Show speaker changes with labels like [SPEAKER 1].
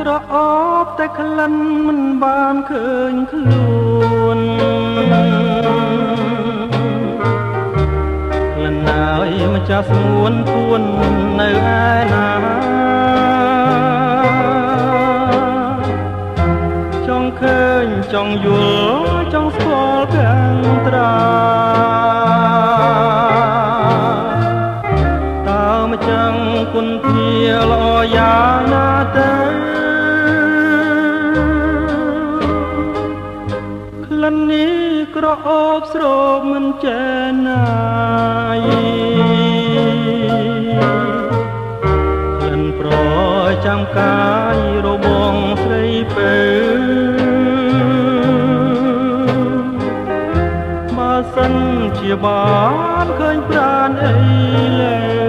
[SPEAKER 1] ក្រអូបតែក្លិនមិនបានឃើញខ្លួនក្លិនហើយម្ចាស់ស្ងួនពួននៅឯណាចង់ឃើញចង់យល់ចង់ស្គាល់ទាំងត្រាតើម្ចាំងគុណធាល្អយ៉ាងណាទៅក្លិននេះក្រអូបស្រោបមិនចេណាយក្លិនប្រចាំកាយរបងស្រីពៅបើសិនជាបានឃើញប្រានអីលើ